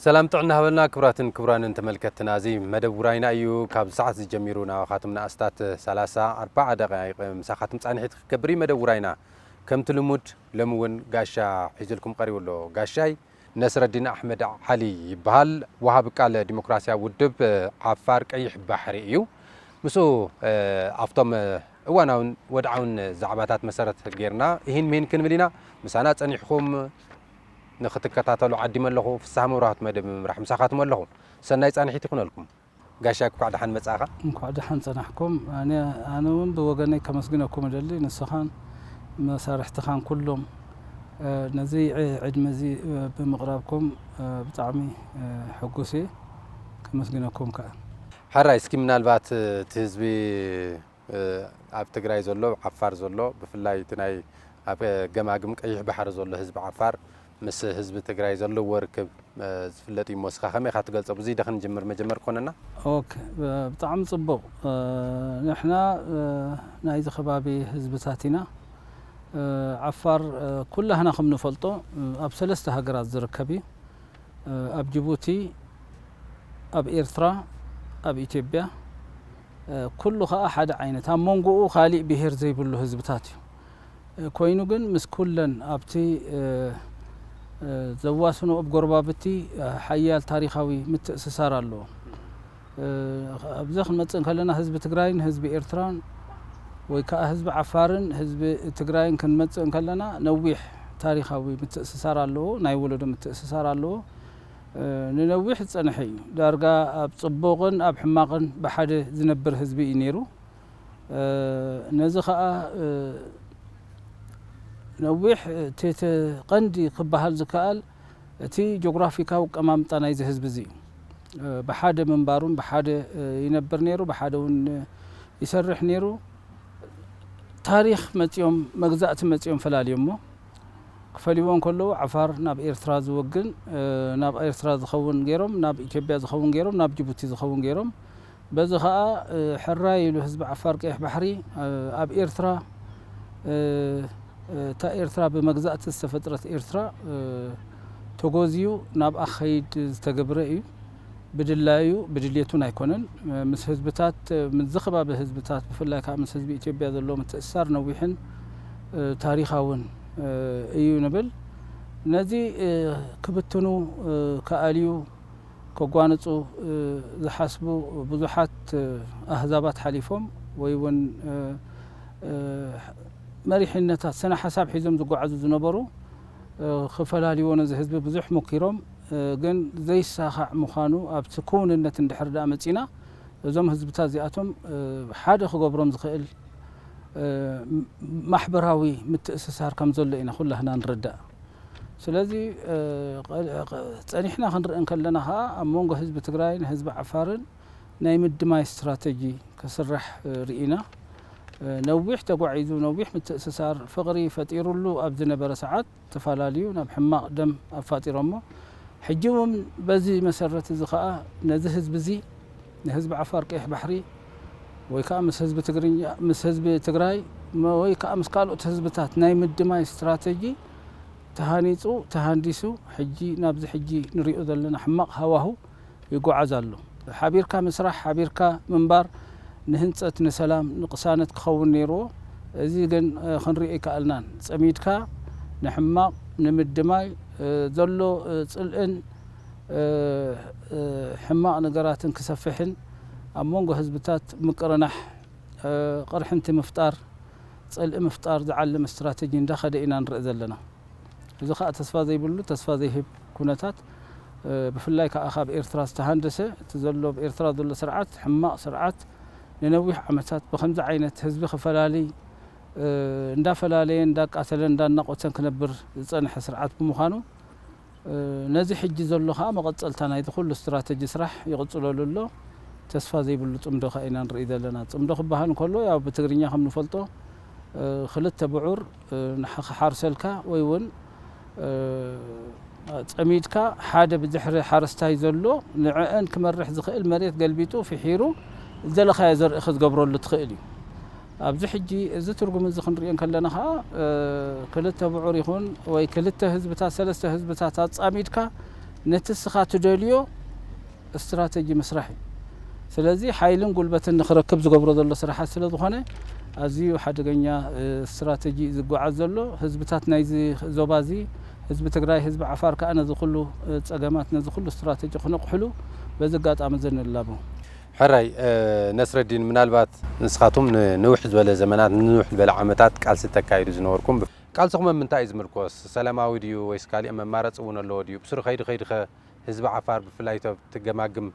ሰላም ጥዕና ሃበልና ክቡራትን ክቡራንን ተመልከትትና፣ እዚ መደብ ውራይና እዩ። ካብ ሰዓት ዝጀሚሩ ናባኻትም ንኣስታት ሰላሳ ኣርባዓ ደቂቕ ምሳኻትም ጻንሒት ክገብር እዩ መደብ ውራይና። ከምቲ ልሙድ ሎሚ እውን ጋሻ ሒዝልኩም ቀሪቡ ኣሎ። ጋሻይ ነስረዲን ኣሕመድ ዓሊ ይበሃል። ወሃቢ ቃል ዲሞክራሲያዊ ውድብ ዓፋር ቀይሕ ባሕሪ እዩ። ምስ ኣብቶም እዋናውን ወድዓውን ዛዕባታት መሰረት ጌርና ይህን ምሂን ክንብል ኢና። ምሳና ጸኒሕኩም ንክትከታተሉ ዓዲመ ኣለኹ። ፍስሃ መብራህቱ መደብ ብምምራሕ ምሳኻትም ኣለኹ። ሰናይ ጻንሒት ይኹነልኩም። ጋሻ፣ እንኳዕ ደሓን መጻእኻ። እንኳዕ ደሓን ጸናሕኩም። ኣነ፣ ኣነ እውን ብወገነይ ከመስግነኩም እደሊ። ንስኻን መሳርሕትኻን ኩሎም፣ እ፣ ነዚ ዕ-፣ ዕድመ እዚ፣ እ፣ ብምቕራብኩም፣ እ፣ ብጣዕሚ፣ እ፣ ሕጉስ እየ። ከመስግነኩም ከኣ። ሕራይ፣ እስኪ ምናልባት፣ እ፣ እቲ ህዝቢ፣ እ፣ ኣብ ትግራይ ዘሎ፣ ዓፋር ዘሎ፣ ብፍላይ እቲ ናይ ኣብ ገማግም ቀይሕ ባሕሪ ዘሎ ህዝቢ ዓፋር ምስ ህዝቢ ትግራይ ዘለዎ ርክብ፣ እ፣ ዝፍለጥ እዩ እሞ፣ እስኻ ከመይ ኢኻ ትገልጾ? ብዙይ ዶ ክንጅምር መጀመር ኮነና? ኦኬ፣ ብ-፣ ብጣዕሚ ጽቡቕ። እ፣ ንሕና፣ እ፣ ናይዚ ከባቢ ህዝብታት ኢና። እ፣ ዓፋር፣ እ፣ ኩላህና ከም ንፈልጦ፣ እ፣ ኣብ ሰለስተ ሃገራት ዝርከብ እዩ። እ፣ ኣብ ጅቡቲ፣ ኣብ ኤርትራ፣ ኣብ ኢትዮጵያ፣ እ፣ ኩሉ ኸኣ ሓደ ዓይነት፣ ኣብ መንጎኡ ካሊእ ብሄር ዘይብሉ ህዝብታት እዩ። እ፣ ኮይኑ ግን ምስ ኩለን ኣብቲ፣ እ፣ እ፣ ዘዋስኖ ኣብ ጎረባብቲ፣ እ፣ ሓያል ታሪኻዊ ምትእስሳር ኣለዎ። እ፣ ኣብዚ ክንመጽእ እንከለና ህዝቢ ትግራይን ህዝቢ ኤርትራን ወይ ከኣ ህዝቢ ዓፋርን ህዝቢ ትግራይን ክንመጽእ እንከለና ነዊሕ ታሪኻዊ ምትእስሳር ኣለዎ፣ ናይ ወለዶ ምትእስሳር ኣለዎ። እ፣ ንነዊሕ ዝጸንሐ እዩ። ዳርጋ ኣብ ጽቡቕን ኣብ ሕማቕን ብሓደ ዝነብር ህዝቢ እዩ ነይሩ። እ፣ ነዚ ኸኣ፣ እ፣ ነዊሕ እቲ፣ እቲ ቀንዲ ክበሃል ዝከኣል እቲ ጂኦግራፊካዊ ኣቀማምጣ ናይዚ ህዝቢ እዚ እዩ። እ፣ ብሓደ ምንባሩን ብሓደ፣ እ፣ ይነብር ነይሩ፣ ብሓደ እውን ይሰርሕ ነይሩ። ታሪኽ መጺኦም፣ መግዛእቲ መጺኦም ፈላልዮሞ። ክፈልይዎ እንከለዉ ዓፋር ናብ ኤርትራ ዝወግን፣ እ፣ ናብ ኤርትራ ዝኸውን ገይሮም፣ ናብ ኢትዮጵያ ዝኸውን ገይሮም፣ ናብ ጅቡቲ ዝኸውን ገይሮም። በዚ ኸኣ፣ እ፣ ሕራይ ኢሉ ህዝቢ ዓፋር ቀይሕ ባሕሪ፣ እ፣ ኣብ ኤርትራ፣ እ፣ እ፣ እታ ኤርትራ ብመግዛእቲ ዝተፈጥረት ኤርትራ፣ እ፣ ተጎዝዩ ናብኣ ክኸይድ ዝተገብረ እዩ። ብድላዩ፣ ብድልየቱን ኣይኮነን። እ፣ ምስ ህዝብታት፣ እ፣ ምስዚ ከባቢ ህዝብታት፣ ብፍላይ ከኣ ምስ ህዝቢ ኢትዮጵያ ዘለዎ ምትእስሳር ነዊሕን፣ እ፣ ታሪኻውን፣ እ፣ እዩ ንብል። ነዚ፣ እ፣ ክብትኑ፣ እ፣ ክኣልዩ፣ ከጓንጹ፣ እ፣ ዝሓስቡ ብዙሓት፣ እ፣ ኣህዛባት ሓሊፎም ወይ እውን፣ እ፣ እ፣ መሪሕነታት ስነ ሓሳብ ሒዞም ዝጓዓዙ ዝነበሩ፣ እ፣ ክፈላልይዎ ነዚ ህዝቢ ብዙሕ ሞኪሮም፣ እ፣ ግን ዘይሳኻዕ ምዃኑ ኣብቲ ክውንነት እንድሕር ደኣ መጺና፣ እዞም ህዝብታት እዚኣቶም፣ እ፣ ሓደ ክገብሮም ዝኽእል፣ እ፣ ም-፣ ማሕበራዊ ምትእስሳር ከም ዘሎ ኢና ኩላህና ንርዳእ። ስለዚ፣ እ፣ ቐ-፣ ቐ-፣ ጸኒሕና ክንርኢ እንከለና ኸኣ ኣብ መንጎ ህዝቢ ትግራይን ህዝቢ ዓፋርን ናይ ምድማይ ስትራተጂ ክስራሕ፣ እ፣ ርኢና። እ፣ ነዊሕ ተጓዒዙ፣ ነዊሕ ምትእስሳር ፍቕሪ ፈጢሩሉ ኣብ ዝነበረ ሰዓት፣ ተፈላለዩ ናብ ሕማቕ ደም ኣፋጢሮሞ። ሕጂ እውን በዚ መሰረት እዚ ኸኣ ነዚ ህዝቢ እዚ፣ ንህዝቢ ዓፋር ቀይሕ ባሕሪ፣ ወይ ከኣ ምስ ህዝቢ ትግርኛ፣ ምስ ህዝቢ ትግራይ፣ መ-፣ ወይ ከኣ ምስ ካልኦት ህዝብታት ናይ ምድማይ ስትራተጂ ተሃኒጹ፣ ተሃንዲሱ፣ ሕጂ ናብዚ ሕጂ ንሪኦ ዘለና ሕማቕ ሃዋሁ ይጓዓዝ ኣሎ። ሓቢርካ ምስራሕ፣ ሓቢርካ ምንባር ንህንጸት፣ ንሰላም፣ ንቅሳነት ክኸውን ነይርዎ። እዚ ግን፣ እ፣ ክንሪኦ ኣይከኣልናን። ጸሚድካ ንሕማቕ፣ ንምድማይ፣ እ፣ ዘሎ፣ እ፣ ጽልእን፣ እ፣ እ፣ ሕማቕ ነገራትን ክሰፍሕን ኣብ መንጎ ህዝብታት ምቅርናሕ፣ እ፣ ቅርሕንቲ ምፍጣር፣ ጽልኢ ምፍጣር ዝዓለመ ስትራተጂ እንዳኸደ ኢና ንርኢ ዘለና። እዚ ኸኣ ተስፋ ዘይብሉ፣ ተስፋ ዘይህብ ኩነታት፣ እ፣ ብፍላይ ከኣ ካብ ኤርትራ ዝተሃንደሰ፣ እቲ ዘሎ፣ ኣብ ኤርትራ ዘሎ ስርዓት፣ ሕማቕ ስርዓት፣ ንነዊሕ ዓመታት ብኸምዚ ዓይነት ህዝቢ ክፈላሊ፣ እ፣ እንዳፈላለየ፣ እንዳቃተለ፣ እንዳናቖተን ክነብር ዝጸንሐ ስርዓት ብምዃኑ፣ እ፣ ነዚ ሕጂ ዘሎ ኸኣ መቐጸልታ ናይዚ ኩሉ ስትራተጂ ስራሕ ይቕጽለሉ ኣሎ። ተስፋ ዘይብሉ ጽምዶ ኸኣ ኢና ንርኢ ዘለና። ጽምዶ ክበሃል እንከሎ፣ ያው ብትግርኛ ከም ንፈልጦ፣ እ፣ ክልተ ብዑር፣ እ፣ ንሓ-፣ ክሓርሰልካ ወይ እውን፣ እ፣ ጸሚድካ ሓደ ብድሕሪ ሓረስታይ ዘሎ ንዕአን ክመርሕ ዝኽእል መሬት ገልቢጡ፣ ፍሒሩ፣ ዝደለኻዮ ዘርኢ ክትገብረሉ ትኽእል እዩ። ኣብዚ ሕጂ እዚ ትርጉም እዚ ክንሪኦ እንከለና ኸኣ፣ እ፣ ክልተ ብዑር ይኹን ወይ ክልተ ህዝብታት፣ ሰለስተ ህዝብታት ኣጻሚድካ ነቲ እስኻ ትደልዮ ስትራተጂ ምስራሕ እዩ። ስለዚ ሓይልን ጉልበትን ንኽረክብ ዝገብሮ ዘሎ ስራሓት ስለ ዝኾነ ኣዝዩ ሓደገኛ ስትራተጂ ዝጓዓዝ ዘሎ። ህዝብታት ናይዚ ዞባ እዚ፣ ህዝቢ ትግራይ፣ ህዝቢ ዓፋር ከኣ ነዚ ኩሉ ጸገማት፣ ነዚ ኩሉ ስትራተጂ ክነቕሕሉ በዚ ኣጋጣሚ እዚ ንላቦ። ሕራይ ነስረዲን፣ ምናልባት ንስኻትኩም ንንውሕ ዝበለ ዘመናት፣ ንንውሕ ዝበለ ዓመታት ቃልሲ ተካይዱ ዝነበርኩም፣ ቃልስኹም ኣብ ምንታይ እዩ ዝምርኮስ? ሰላማዊ ድዩ ወይስ ካሊእ መማረፂ እውን ኣለዎ ድዩ? ብስሩ ከይዱ ከይዱ ከ ህዝቢ ዓፋር ብፍላይ እቶ ኣብቲ ገማግም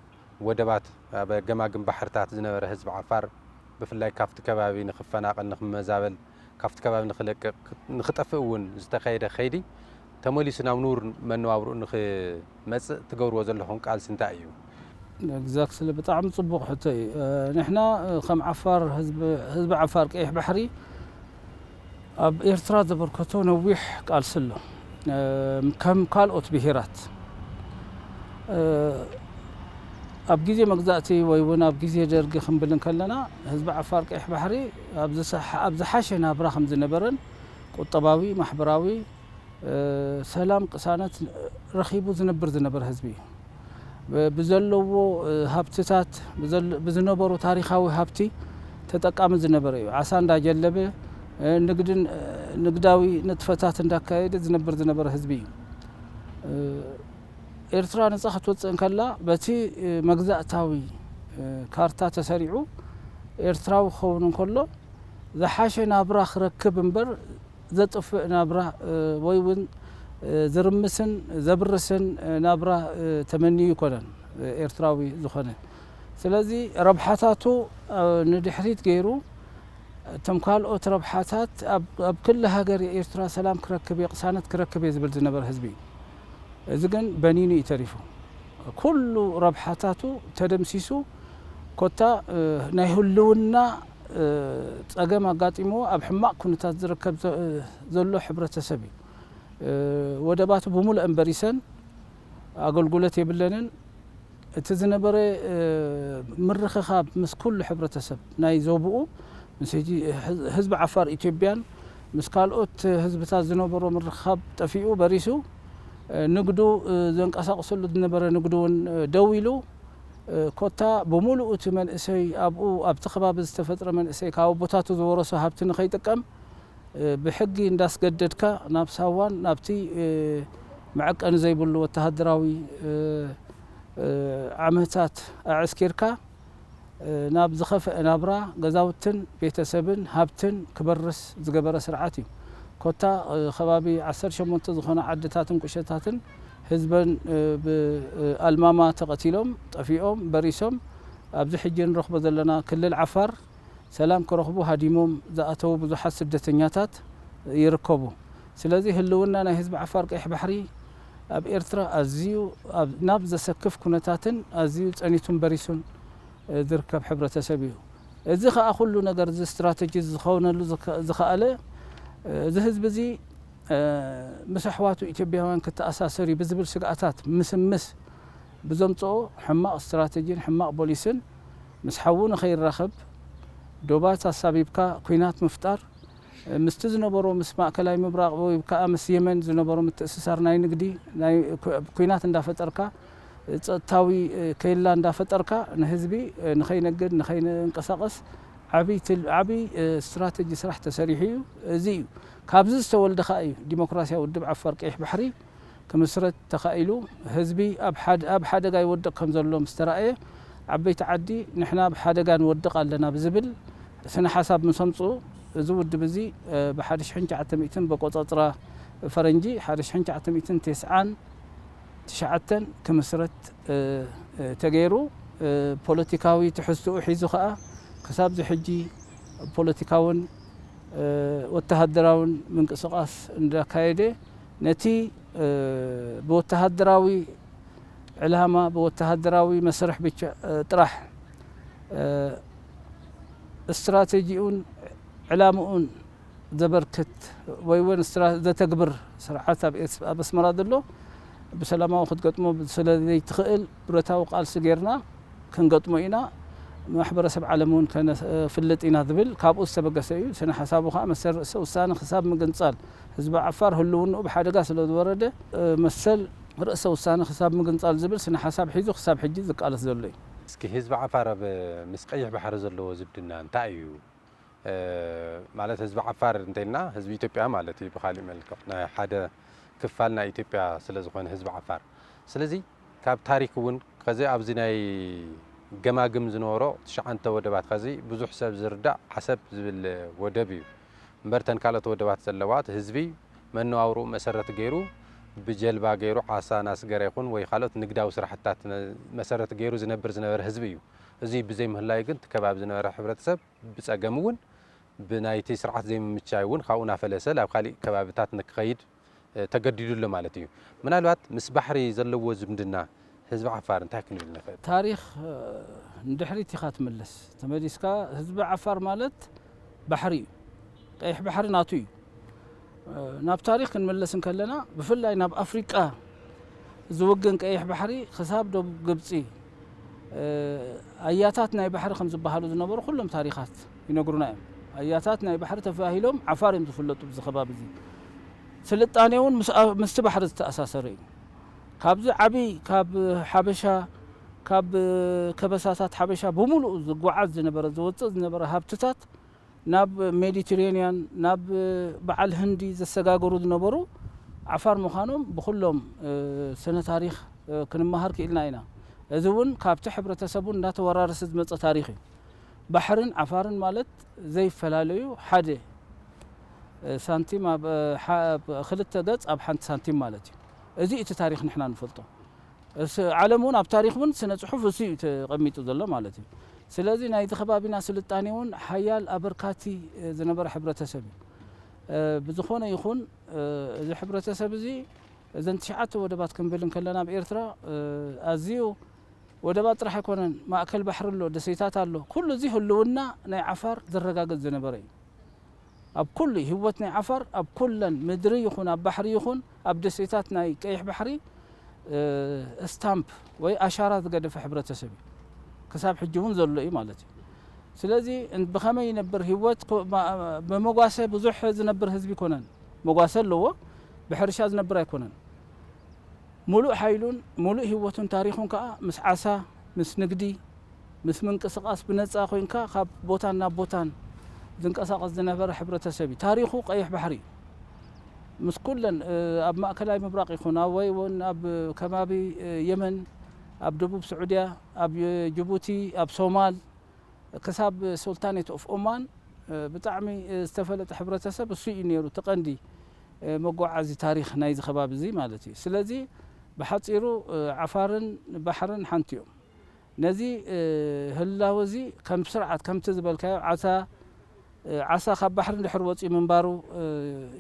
ወደባት፣ ኣብ ገማግም ባሕርታት ዝነበረ ህዝቢ ዓፋር ብፍላይ ካብቲ ከባቢ ንኽፈናቐል፣ ንኽመዛበል፣ ካብቲ ከባቢ ንኽለቅቕ፣ ንኽጠፍእ እውን ዝተኸየደ ከይዲ ተመሊሱ ናብ ንቡር መነባብርኡ ንኽመፅእ ትገብርዎ ዘለኹም ቃልሲ እንታይ እዩ? ኤግዛክትሊ፣ ብጣዕሚ ጽቡቕ ሕቶ እዩ። ንሕና ከም ዓፋር፣ ህዝቢ ዓፋር ቀይሕ ባሕሪ ኣብ ኤርትራ ዘበርከቶ ነዊሕ ቃልሲ ኣሎ። ከም ካልኦት ብሄራት ኣብ ግዜ መግዛእቲ ወይ እውን ኣብ ግዜ ደርጊ ክንብል እንከለና፣ ህዝቢ ዓፋር ቀይሕ ባሕሪ ኣብ ዝሓሸ ናብራ ከም ዝነበረን፣ ቁጠባዊ፣ ማሕበራዊ፣ ሰላም ቅሳነት ረኺቡ ዝነብር ዝነበረ ህዝቢ እዩ። ብዘለዎ ሃብትታት፣ ብዝነበሮ ታሪኻዊ ሃብቲ ተጠቃሚ ዝነበረ እዩ። ዓሳ እንዳጀለበ፣ ንግድን ንግዳዊ ንጥፈታት እንዳካየደ ዝነብር ዝነበረ ህዝቢ እዩ። ኤርትራ ነጻ ክትወጽእ እንከላ በቲ መግዛእታዊ ካርታ ተሰሪዑ ኤርትራዊ ክኸውን እንከሎ ዝሓሸ ናብራ ክረክብ እምበር ዘጥፍእ ናብራ ወይ እውን ዝርምስን ዘብርስን ናብራ ተመንዩ ይኮነን ኤርትራዊ ዝኾነ። ስለዚ ረብሓታቱ ንድሕሪት ገይሩ እቶም ካልኦት ረብሓታት ኣብ ክሊ ሃገር ኤርትራ ሰላም ክረክብ እየ፣ ቅሳነት ክረክብ እየ ዝብል ዝነበረ ህዝቢ እዩ። እዚ ግን በኒኑ እዩ ተሪፉ። ኩሉ ረብሓታቱ ተደምሲሱ፣ ኮታ ናይ ህልውና ጸገም ኣጋጢምዎ ኣብ ሕማቕ ኩነታት ዝርከብ ዘሎ ሕብረተሰብ እዩ። ወደባቱ ብምሉአን በሪሰን፣ ኣገልግሎት የብለንን። እቲ ዝነበረ ምርኽኻብ ምስ ኩሉ ሕብረተሰብ ናይ ዞብኡ፣ ምስ ህዝቢ ዓፋር ኢትዮጵያን ምስ ካልኦት ህዝብታት ዝነበሮ ምርኽኻብ ጠፊኡ፣ በሪሱ፣ ንግዱ ዘንቀሳቕሰሉ ዝነበረ ንግዱ እውን ደው ኢሉ፣ ኮታ ብምሉኡ እቲ መንእሰይ ኣብኡ ኣብቲ ከባቢ ዝተፈጥረ መንእሰይ ካብ ኣቦታቱ ዝወረሶ ሃብቲ ንኸይጥቀም ብሕጊ እንዳስገደድካ ናብ ሳዋን ናብቲ መዐቀኒ ዘይብሉ ወተሃደራዊ ዓመታት ኣዕስኪርካ ናብ ዝኸፍአ ናብራ ገዛውትን ቤተሰብን ሃብትን ክበርስ ዝገበረ ስርዓት እዩ። ኮታ ከባቢ ዓሰርተ ሸሞንተ ዝኾና ዓድታትን ቁሸታትን ህዝበን ብኣልማማ ተቐቲሎም፣ ጠፊኦም፣ በሪሶም ኣብዚ ሕጂ ንረኽቦ ዘለና ክልል ዓፋር ሰላም ክረኽቡ ሃዲሞም ዝኣተዉ ብዙሓት ስደተኛታት ይርከቡ። ስለዚ ህልውና ናይ ህዝቢ ዓፋር ቀይሕ ባሕሪ ኣብ ኤርትራ ኣዝዩ ናብ ዘሰክፍ ኩነታትን ኣዝዩ ጸኒቱን በሪሱን ዝርከብ ሕብረተሰብ እዩ። እዚ ከኣ ኩሉ ነገር እዚ ስትራተጂ ዝኸውነሉ ዝኸኣለ እዚ ህዝቢ እዚ ምስ ኣሕዋቱ ኢትዮጵያውያን ክተኣሳሰር እዩ ብዝብል ስግኣታት ምስምስ ብዘምጽኦ ሕማቕ ስትራተጂን ሕማቕ ቦሊስን ምስ ሓዉ ንኸይራኸብ ዶባት ኣሳቢብካ ኲናት ምፍጣር፣ ምስቲ ዝነበሮ ምስ ማእከላይ ምብራቕ ወይ ከኣ ምስ የመን ዝነበሮ ምትእስሳር ናይ ንግዲ ናይ ኲናት እንዳፈጠርካ፣ ጸጥታዊ ኬላ እንዳፈጠርካ ንህዝቢ ንኸይነግድ ንኸይንንቀሳቐስ ዓብይ ትል-፣ ዓብይ ስትራተጂ ስራሕ ተሰሪሑ እዩ። እዚ እዩ። ካብዚ ዝተወልደ ከኣ እዩ ዲሞክራሲያዊ ውድብ ዓፋር ቀይሕ ባሕሪ ክምስረት ተኻኢሉ። ህዝቢ ኣብ ሓድ-፣ ኣብ ሓደጋ ይወድቕ ከም ዘሎ ምስ ተራእየ፣ ዓበይቲ ዓዲ ንሕና ኣብ ሓደጋ ንወድቕ ኣለና ብዝብል ስነ ሓሳብ ምስ ኣምጽኡ፣ እዚ ውድብ እዚ ብሓደ ሽሕን ትሽዓተ ሚእትን በቆጻጽራ ፈረንጂ ሓደ ሽሕን ትሽዓተ ሚእትን ተስዓን ትሽዓተን ክምስረት ተገይሩ፣ ፖለቲካዊ ትሕዝትኡ ሒዙ ከኣ ክሳብ እዚ ሕጂ ፖለቲካውን ወተሃደራውን ምንቅስቓስ እንዳካየደ፣ ነቲ ብወተሃደራዊ ዕላማ፣ ብወተሃደራዊ መስርሕ ብቻ ጥራሕ ስትራተጂኡን ዕላምኡን ዘበርክት ወይ እውን ስትራ-፣ ዘተግብር ስርዓት ኣብ ኤስ-፣ ኣብ ኣስመራ ዘሎ ብሰላማዊ ክትገጥሞ ስለ ዘይትኽእል፣ ብረታዊ ቃልሲ ጌርና ክንገጥሞ ኢና፣ ማሕበረሰብ ዓለም እውን ከነፍልጥ ኢና ዝብል ካብኡ ዝተበገሰ እዩ። ስነ ሓሳቡ ከኣ መሰል ርእሰ ውሳነ ክሳብ ምግንጻል ህዝቢ ዓፋር ህልውንኡ ብሓደጋ ስለ ዝወረደ፣ መሰል ርእሰ ውሳነ ክሳብ ምግንጻል ዝብል ስነ ሓሳብ ሒዙ ክሳብ ሕጂ ዝቃለስ ዘሎ እዩ። እስኪ ህዝቢ ዓፋር ኣብ ምስ ቀይሕ ባሕሪ ዘለዎ ዝምድና እንታይ እዩ? ማለት ህዝቢ ዓፋር እንተልና ህዝቢ ኢትዮጵያ ማለት እዩ። ብካሊእ መልክዕ ናይ ሓደ ክፋል ናይ ኢትዮጵያ ስለ ዝኾነ ህዝቢ ዓፋር። ስለዚ ካብ ታሪክ እውን ከዚ ኣብዚ ናይ ገማግም ዝነበሮ ትሽዓንተ ወደባት ከዚ ብዙሕ ሰብ ዝርዳእ ዓሰብ ዝብል ወደብ እዩ። እምበር ተን ካልኦት ወደባት ዘለዋ እቲ ህዝቢ መነባብርኡ መሰረት ገይሩ ብጀልባ ገይሩ ዓሳ ናስገረ ይኹን ወይ ካልኦት ንግዳዊ ስራሕትታት መሰረት ገይሩ ዝነብር ዝነበረ ህዝቢ እዩ። እዚ ብዘይምህላዩ ግን እቲ ከባቢ ዝነበረ ሕብረተሰብ ብጸገም እውን ብናይቲ ስርዓት ዘይምምቻይ እውን ካብኡ ናፈለሰ ናብ ካሊእ ከባብታት ንክኸይድ ተገዲዱ ኣሎ ማለት እዩ። ምናልባት ምስ ባሕሪ ዘለዎ ዝምድና ህዝቢ ዓፋር እንታይ ክንብል ንኽእል? ታሪኽ ንድሕሪት ኢኻ ትምለስ። ተመሊስካ ህዝቢ ዓፋር ማለት ባሕሪ እዩ። ቀይሕ ባሕሪ ናቱ እዩ። ናብ ታሪኽ ክንምለስ እንከለና ብፍላይ ናብ ኣፍሪቃ ዝውግን ቀይሕ ባሕሪ ክሳብ ደቡብ ግብፂ ኣያታት ናይ ባሕሪ ከም ዝበሃሉ ዝነበሩ ኩሎም ታሪኻት ይነግሩና እዮም። ኣያታት ናይ ባሕሪ ተባሂሎም ዓፋር እዮም ዝፍለጡ። ብዚ ከባቢ እዚ ስልጣኔ እውን ምስቲ ባሕሪ ዝተኣሳሰረ እዩ። ካብዚ ዓብይ ካብ ሓበሻ ካብ ከበሳታት ሓበሻ ብምሉኡ ዝጓዓዝ ዝነበረ ዝወፅእ ዝነበረ ሃብትታት ናብ ሜዲትሬንያን ናብ በዓል ህንዲ ዘሰጋገሩ ዝነበሩ ዓፋር ምዃኖም ብኩሎም ስነ ታሪኽ ክንመሃር ክኢልና ኢና። እዚ እውን ካብቲ ሕብረተሰቡ እንዳተወራረሰ ዝመፀ ታሪኽ እዩ። ባሕርን ዓፋርን ማለት ዘይፈላለዩ ሓደ ሳንቲም ኣብ ክልተ ገፅ ኣብ ሓንቲ ሳንቲም ማለት እዩ። እዚ እቲ ታሪኽ ንሕና ንፈልጦ። ዓለም እውን ኣብ ታሪኽ እውን ስነ ፅሑፍ እሱ እዩ ተቐሚጡ ዘሎ ማለት እዩ። ስለዚ ናይዚ ከባቢና ስልጣኔ እውን ሓያል ኣበርካቲ ዝነበረ ሕብረተሰብ እዩ። ብዝኾነ ይኹን እዚ ሕብረተሰብ እዚ እዘን ትሽዓተ ወደባት ክንብል እንከለና ኣብ ኤርትራ ኣዝዩ ወደባት ጥራሕ ኣይኮነን፣ ማእከል ባሕሪ ኣሎ፣ ደሴታት ኣሎ። ኩሉ እዚ ህልውና ናይ ዓፋር ዘረጋግጽ ዝነበረ እዩ። ኣብ ኩሉ ህይወት ናይ ዓፋር ኣብ ኩለን ምድሪ ይኹን ኣብ ባሕሪ ይኹን ኣብ ደሴታት ናይ ቀይሕ ባሕሪ ስታምፕ ወይ ኣሻራ ዝገደፈ ሕብረተሰብ እዩ። ክሳብ ሕጂ እውን ዘሎ እዩ ማለት እዩ። ስለዚ ብኸመይ ይነብር ህይወት ብመጓሰ ብዙሕ ዝነብር ህዝቢ ይኮነን። መጓሰ ኣለዎ፣ ብሕርሻ ዝነብር ኣይኮነን። ሙሉእ ሓይሉን ሙሉእ ህይወቱን ታሪኹን ከዓ ምስ ዓሳ፣ ምስ ንግዲ፣ ምስ ምንቅስቃስ ብነፃ ኮይንካ ካብ ቦታን ናብ ቦታን ዝንቀሳቀስ ዝነበረ ሕብረተሰብ እዩ። ታሪኹ ቀይሕ ባሕሪ እዩ። ምስ ኩለን ኣብ ማእከላይ ምብራቅ ይኹን ኣብ ወይ እውን ኣብ ከባቢ የመን፣ ኣብ ደቡብ ስዑድያ፣ ኣብ ጅቡቲ፣ ኣብ ሶማል ክሳብ ሱልታኔት ኦፍ ኦማን ብጣዕሚ ዝተፈለጠ ሕብረተሰብ እሱ እዩ ነይሩ። እቲ ቀንዲ መጓዓዚ ታሪኽ ናይዚ ከባቢ እዚ ማለት እዩ። ስለዚ ብሓፂሩ ዓፋርን ባሕርን ሓንቲ እዮም። ነዚ ህላወ እዚ ከም ስርዓት ከምቲ ዝበልካዮ ዓሳ ዓሳ ካብ ባሕሪ እንድሕር ወፂኡ ምንባሩ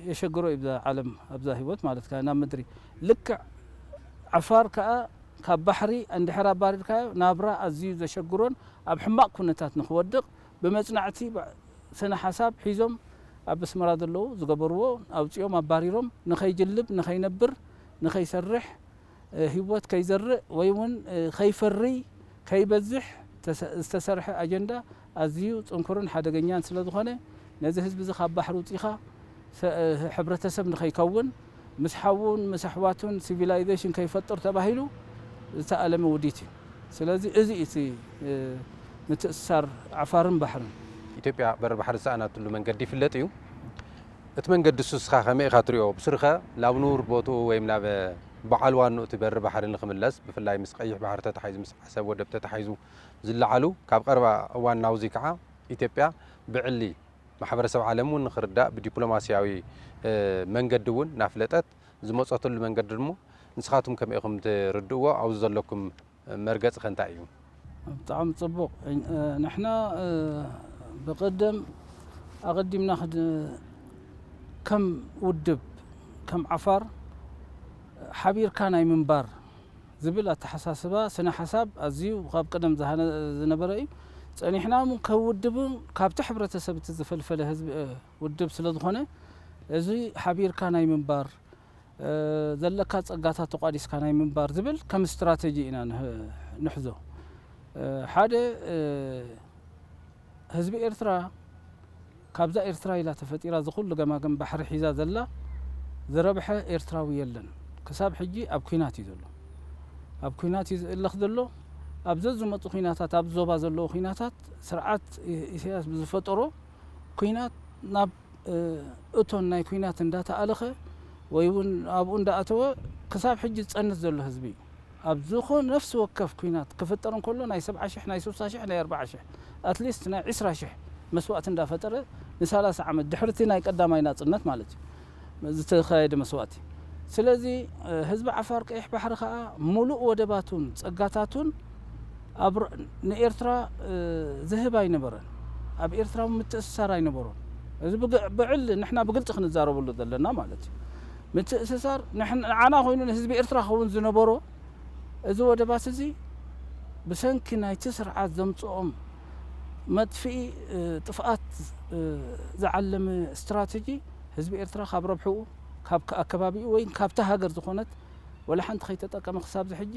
የሸግሮ እዩ ብዛ ዓለም ኣብዛ ህይወት ማለት ከ ናብ ምድሪ ልክዕ ዓፋር ከኣ ካብ ባሕሪ እንድሕር ኣባሪርካዮ ናብራ ኣዝዩ ዘሸግሮን ኣብ ሕማቕ ኩነታት ንክወድቕ ብመፅናዕቲ ስነ ሓሳብ ሒዞም ኣብ ኣስመራ ዘለዉ ዝገበርዎ ኣውፂኦም ኣባሪሮም ንኸይጅልብ ንኸይነብር ንኸይሰርሕ ህይወት ከይዘርእ ወይ እውን ከይፈርይ ከይበዝሕ ዝተሰርሐ ኣጀንዳ ኣዝዩ ፅንኩርን ሓደገኛን ስለ ዝኾነ ነዚ ህዝቢ እዚ ካብ ባሕሪ ውፂኻ ሕብረተሰብ ንኸይከውን ምስ ሓውን ምስ ኣሕዋቱን ሲቪላይዜሽን ከይፈጥር ተባሂሉ ዝተኣለመ ውዲት እዩ። ስለዚ እዚ እቲ ምትእስሳር ዓፋርን ባሕርን። ኢትዮጵያ በሪ ባሕሪ ዝሰኣናትሉ መንገዲ ይፍለጥ እዩ። እቲ መንገዲ እሱ እስኻ ከመይ ኢኻ ትሪኦ? ብስሩኸ ናብ ንቡር ቦትኡ ወይም ናብ በዓል ዋንኡ እቲ በሪ ባሕሪ ንኽምለስ ብፍላይ ምስ ቀይሕ ባሕሪ ተታሒዙ ምስ ዓሰብ ወደብ ተታሒዙ ዝለዓሉ ካብ ቀረባ እዋን ናውዚ ከዓ ኢትዮጵያ ብዕሊ ማሕበረሰብ ዓለም እውን ንኽርዳእ ብዲፕሎማስያዊ መንገዲ እውን እናፍለጠት ዝመፀትሉ መንገዲ ድሞ ንስኻትኩም ከመይ ኢኹም ትርድእዎ? ኣብዚ ዘለኩም መርገፂ ከ እንታይ እዩ? ብጣዕሚ ፅቡቕ። ንሕና ብቐደም ኣቐዲምና ከም ውድብ ከም ዓፋር ሓቢርካ ናይ ምንባር ዝብል ኣተሓሳስባ ስነ ሓሳብ ኣዝዩ ካብ ቀደም ዝነበረ እዩ። ፀኒሕና እውን ከም ውድብ እውን ካብቲ ሕብረተሰብ እቲ ዝፈልፈለ ህዝቢ ውድብ ስለ ዝኾነ እዚ ሓቢርካ ናይ ምንባር ዘለካ ጸጋታት ተቋዲስካ ናይ ምንባር ዝብል ከም ስትራተጂ ኢና ንሕዞ። ሓደ ህዝቢ ኤርትራ ካብዛ ኤርትራ ኢላ ተፈጢራ ዝኹሉ ገማግም ባሕሪ ሒዛ ዘላ ዝረብሐ ኤርትራዊ የለን። ክሳብ ሕጂ ኣብ ኲናት እዩ ዘሎ። ኣብ ኲናት እዩ ዝእለኽ ዘሎ። ኣብ ዘዝመጹ ኲናታት፣ ኣብ ዞባ ዘለዉ ኲናታት፣ ስርዓት ኢ-፣ ኢሳያስ ብዝፈጠሮ ኲናት ናብ፣ እ፣ እቶን ናይ ኲናት እንዳተኣለኸ ወይ እውን ኣብኡ እንዳኣተወ ክሳብ ሕጂ ዝጸንት ዘሎ ህዝቢ እዩ። ኣብ ዝኾነ ነፍሲ ወከፍ ኲናት ክፍጠር እንከሎ ናይ ሰብዓ ሽሕ፣ ናይ ስሳ ሽሕ፣ ናይ ኣርብዓ ሽሕ፣ ኣትሊስት ናይ ዕስራ ሽሕ መስዋእቲ እንዳፈጠረ ንሰላሳ ዓመት ድሕርቲ ናይ ቀዳማይ ናጽነት ማለት እዩ ዝተኻየደ መስዋእቲ። ስለዚ፣ እ፣ ህዝቢ ዓፋር ቀይሕ ባሕሪ ከኣ ሙሉእ ወደባቱን ጸጋታቱን ኣብ ር-፣ ንኤርትራ፣ እ፣ ዝህብ ኣይነበረን። ኣብ ኤርትራ ምትእስሳር ኣይነበሮን። እዚ ብግ-፣ ብዕሊ ንሕና ብግልጺ ክንዛረበሉ ዘለና ማለት እዩ። ምትእስሳር ንሕን-፣ ንዓና ኮይኑ ንህዝቢ ኤርትራ ክኸውን ዝነበሮ እዚ ወደባት እዚ ብሰንኪ ናይቲ ስርዓት ዘምጽኦም መጥፍኢ፣ እ፣ ጥፍኣት፣ እ፣ ዝዓለመ ስትራተጂ ህዝቢ ኤርትራ ካብ ረብሕኡ፣ ካብ ከ-፣ ኣከባቢኡ ወይ ካብታ ሃገር ዝኾነት ወላ ሓንቲ ከይተጠቀመ ክሳብ እዚ ሕጂ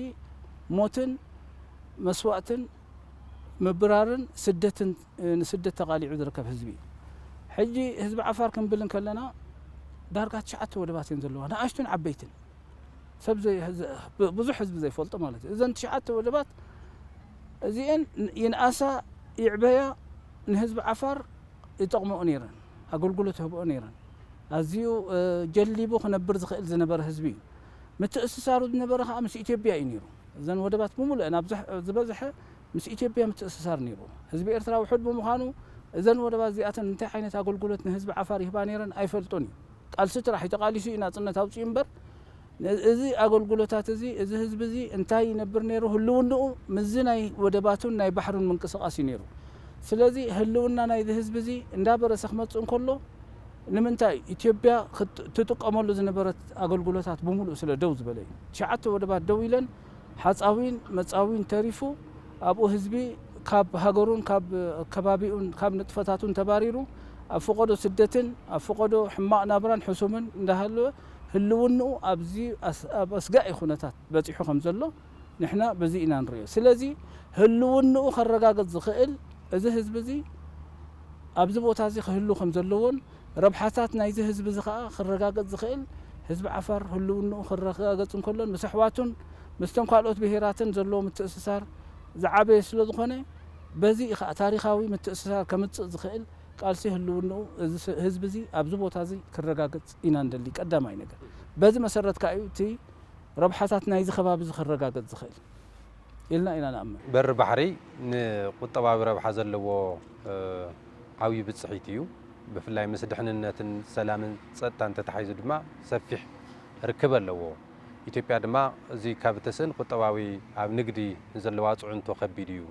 ሞትን መስዋእትን ምብራርን ስደትን፣ እ፣ ንስደት ተቓሊዑ ዝርከብ ህዝቢ እዩ። ሕጂ ህዝቢ ዓፋር ክንብል እንከለና ዳርጋ ትሽዓተ ወደባት እየን ዘለዋ፣ ንኣሽቱን ዓበይትን። ሰብ ዘይ-፣ ዘ-፣ ብ-፣ ብዙሕ ህዝቢ ዘይፈልጦ ማለት እዩ። እዘን ትሽዓተ ወደባት እዚኤን ን-፣ ይንኣሳ ይዕበያ ንህዝቢ ዓፋር ይጠቕምኦ ነይረን፣ ኣገልግሎት ይህብኦ ነይረን። ኣዝዩ፣ እ፣ ጀሊቡ ክነብር ዝኽእል ዝነበረ ህዝቢ እዩ። ምትእስሳሩ ዝነበረ ከኣ ምስ ኢትዮጵያ እዩ ነይሩ። እዘን ወደባት ብምሉአን ኣብ ዝሕ-፣ ዝበዝሐ ምስ ኢትዮጵያ ምትእስሳር ነይሩ። ህዝቢ ኤርትራ ውሑድ ብምዃኑ እዘን ወደባት እዚኣተን እንታይ ዓይነት ኣገልግሎት ንህዝቢ ዓፋር ይህባ ነይረን ኣይፈልጦን እዩ። ቃልሲ ጥራሕ እዩ ተቓሊሱ እዩ ናጽነት ኣውጺኡ እምበር፣ ን-፣ እዚ ኣገልግሎታት እዚ፣ እዚ ህዝቢ እዚ እንታይ ይነብር ነይሩ፣ ህልውንኡ ምስዚ ናይ ወደባቱን ናይ ባሕሩን ምንቅስቓስ እዩ ነይሩ። ስለዚ ህልውና ናይዚ ህዝቢ እዚ እንዳበረሰ ክመጽእ እንከሎ፣ ንምንታይ ኢትዮጵያ ክት-፣ ትጥቀመሉ ዝነበረት ኣገልግሎታት ብምሉእ ስለ ደው ዝበለ እዩ። ትሽዓተ ወደባት ደው ኢለን፣ ሓጻዊን መጻዊን ተሪፉ፣ ኣብኡ ህዝቢ ካብ ሃገሩን ካብ ከባቢኡን ካብ ንጥፈታቱን ተባሪሩ፣ ኣብ ፈቐዶ ስደትን ኣብ ፈቐዶ ሕማቕ ናብራን ሕሱምን እንዳሃለወ፣ ህልውንኡ ኣብዚ ኣስ-፣ ኣብ ኣስጋኢ ኩነታት በጺሑ ከም ዘሎ ንሕና በዚ ኢና ንርእዮ። ስለዚ ህልውንኡ ከረጋግጽ ዝኽእል እዚ ህዝቢ እዚ ኣብዚ ቦታ እዚ ክህሉ ከም ዘለዎን ረብሓታት ናይዚ ህዝቢ እዚ ከኣ ክረጋግጽ ዝኽእል ህዝቢ ዓፋር ህልውንኡ ክረጋገጽ እንከሎን ምስ ኣሕዋቱን ምስቶም ካልኦት ብሄራትን ዘለዎ ምትእስሳር ዝዓበየ ስለ ዝኾነ በዚ እዩ ከኣ ታሪኻዊ ምትእስሳር ከምጽእ ዝኽእል ቃልሲ ህልውንኡ እዚ ስ-፣ ህዝቢ እዚ ኣብዚ ቦታ እዚ ክረጋገጽ ኢና ንደሊ። ቀዳማይ ነገር በዚ መሰረት ከኣ እዩ እቲ ረብሓታት ናይዚ ከባቢ እዚ ክረጋገጽ ዝኽእል ኢልና ኢና ንኣምን። በሪ ባሕሪ ንቁጠባዊ ረብሓ ዘለዎ፣ እ፣ ዓብዪ ብጽሒት እዩ። ብፍላይ ምስ ድሕንነትን ሰላምን ጸጥታን ተተሓሒዙ ድማ ሰፊሕ ርክብ ኣለዎ። ኢትዮጵያ ድማ እዚ ካብ እተስእን ቁጠባዊ ኣብ ንግዲ ዘለዋ ጽዕንቶ ከቢድ እዩ።